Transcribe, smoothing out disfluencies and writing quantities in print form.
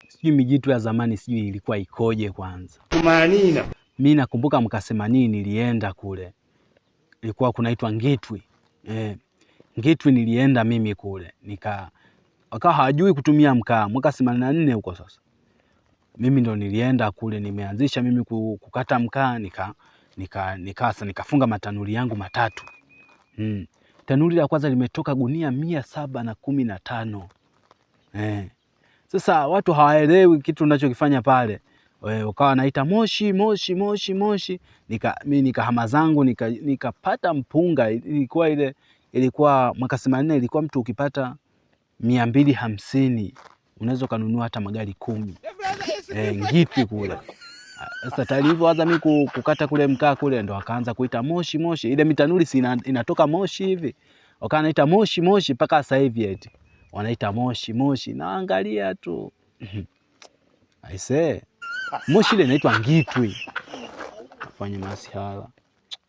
Sijui mijitu ya zamani sijui ilikuwa ikoje kwanza. Tumaanina. Mi nakumbuka mwaka 80 nilienda kule, ilikuwa kunaitwa Ngitwi. Ngitwi nilienda mimi kule, wakawa hawajui kutumia mkaa mwaka 84 huko. Sasa mimi ndo nilienda kule, nimeanzisha mimi kukata mkaa, nikafunga matanuri yangu matatu. Tanuri la kwanza limetoka gunia 715. Sasa watu hawaelewi kitu unachokifanya pale. Ukawa naita moshi moshi moshi moshi. Mi nikahama zangu nikapata mpunga. Ilikuwa ile, ilikuwa mwaka 84, ilikuwa mtu ukipata 250 unaweza kununua hata magari 10. Ngitwi kule. Sasa talivyoanza mimi kukata kule mkaa kule, ndo akaanza kuita moshi moshi. Ile mitanuri si inatoka moshi hivi. Wakawa wanaita moshi moshi mpaka sasa hivi eti wanaita moshi moshi. Naangalia tu. Aisee, moshi ile inaitwa ngitwi. Fanya masihala.